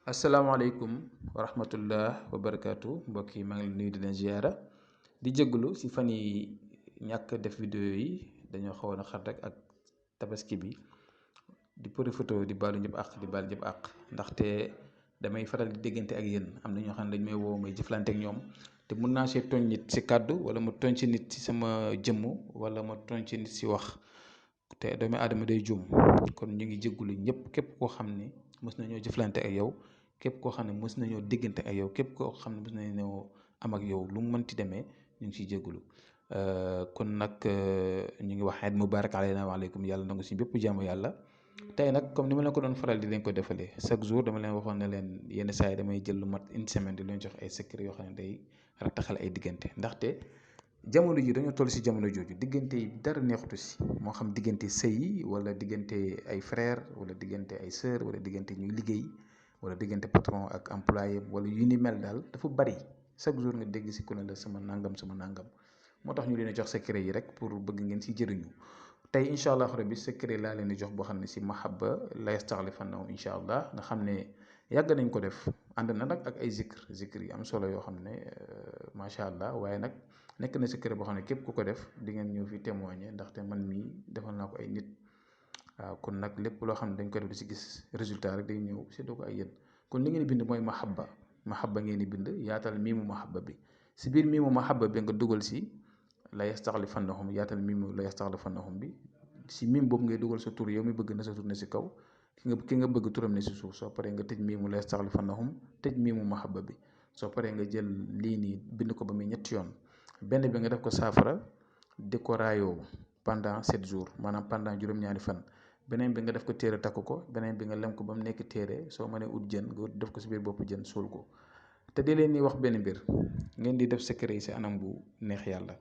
asalaamaaleykum wa rahmatullah wa barakaatu mbokk yi maa ngi leen nuyu di leen ziyaara di jégalu si fan yi ñàkk def vidéo yi dañoo xawoon a xat rek ak tabaski bi di profité di baalu ñëpp àq di baal ñëpp àq ndaxte damay faral di déggante ak yéen am na ñoo xam ne dañ may woo may jëflante ak ñoom te mun naa see tooñ nit si kàddu wala ma tooñ ci nit si sama jëmm wala ma tooñ ci nit si wax te doomu aadama day juum kon ñu ngi jégalu ñëpp képp koo xam ne mës nañoo jëflante ak yow. képp koo xam ne mës nañoo diggante ak yow képp koo xam ne mës nañoo am ak yow lu mu mënti demee ñu ngi siy jégalu kon nag ñu ngi wax Eid Mubarak alayna wa aleykum yàlla nangu si bépp jaamu yàlla. tey nag comme ni ma leen ko doon faral di leen ko defalee chaque jour dama leen waxoon ne leen yenn saa yi damay jël lu mat une semaine di leen jox ay secret yoo xam ne day rattaxal ay diggante ndaxte jamono ji dañoo toll si jamono jooju diggante yi dara neexutu si moo xam diggante sëy wala diggante ay frère wala diggante ay sœur wala diggante ñuy liggéey. wala diggante patron ak employé wala yu ni mel daal dafa bari chaque jour nga dégg si ku ne la sama nangam moo tax ñu leen jox secret yi rek pour bëgg ngeen si jëriñu tey incha allah rabbi secret laa leen di jox boo xam ne si mahabba la yastaxlifannahum incha allah nga xam ne yàgg nañ ko def ànd na nag ak ay zikr yi am solo yoo xam ne macha allah waaye nag nekk na secret boo xam ne képp ku ko def di ngeen ñëw fi témoigner ndaxte man mii defal naa ko ay nit. waaw kon nag lépp loo xam ne dañ ko def di si gis résultat rek day ñëw séddoo ko ay yéen kon li ngeen di bind mooy mahabba ngeen di bind yaatal miimu mahabba bi si biir miimu mahabba bi nga dugal si la yastaxlifannahum yaatal miimu la yastaxlifannahum bi si miim boobu ngay dugal sa tur yow mi bëgg na sa tur ne si kaw ki nga bëgg turam ne si suuf soo paree nga tëj miimu la yastaxlifannahum tëj miimu mahabba bi soo paree nga jël lii nii bind ko ba muy ñetti yoon benn bi nga def ko saafara di ko raayoo pendant 7 jours maanaam pendant juróom-ñaari fan. beneen bi nga def ko téere takk ko beneen bi nga lem ko ba mu nekk téere soo mënee ut jën nga def ko si biir bopp jën suul ko te di leen ni wax benn mbir ngeen di def secret yi si anam bu neex yàlla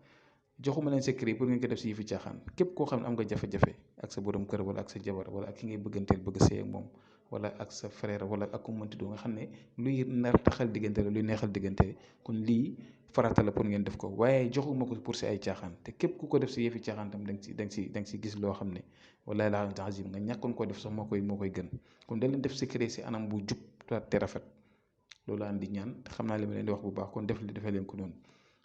joxuma leen secret yi pour ngeen ko def si yëfi caaxaan képp koo xam ne am nga jafe-jafe ak sa borom kër wala ak sa jabar wala ak ki ngay bëgganteel bëgg sëy ak moom wala ak sa frère wala ak ku mënti doo nga xam ne luy nar taxal diggante la luy neexal diggante kon lii farata la pour ngeen def ko waaye joxuma ko pour si ay caaxaan te képp ku ko def si yëfi caaxaan tam da nga si gis loo xam ne wallahi laa azim nga ñàkkoon koo def sax moo koy gën kon da leen def secret si anam bu jub te rafet loolu laa di ñaan te xam naa li ma leen di wax bu baax kon defee leen ko noonu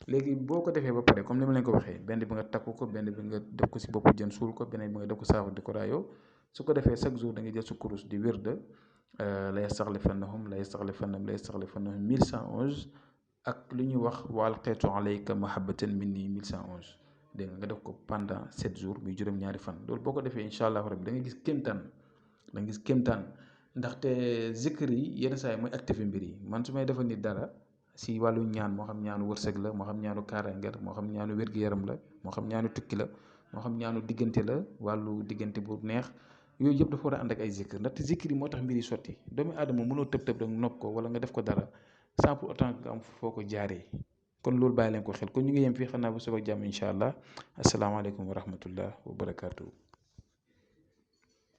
léegi boo ko defee ba pare comme li ma leen ko waxee benn bi nga takku ko benn bi nga def ko si boppu jën suul ko beneen bi nga def ko saafara di ko raayoo su ko defee chaque jour da ngay jël sa kurus di wérde la yastaxlifannahum 1111 ak lu ñuy wax waal xeetu alayka mahabbatan minni 1111 dégg nga def ko pendant 7 jours muy juróom-ñaari fan loolu boo ko defee incha allah rabbi da nga gis kéemtaan ndaxte zikr yi yenn saa yi mooy activé mbir yi man su may defal nit dara si wàllu ñaan moo xam ñaanu wërsëg la moo xam ñaanu kaaraange la moo xam ñaanu wér-gu-yaram la moo xam ñaanu tukki la moo xam ñaanu diggante la wàllu diggante bu neex yooyu yëpp dafa war a ànd ak ay zikr ndaxte zikr yi moo tax mbir yi sotti doomu aadama mënoo tëb rek nopp ko wala nga def ko dara sans pour autant nga am foo ko jaaree kon loolu bàyyi leen ko xel kon ñu ngi yem fii xanaa ba suba ak jàmm incha allah asalaamaaleykum wa rahmatullah wa barakaatu.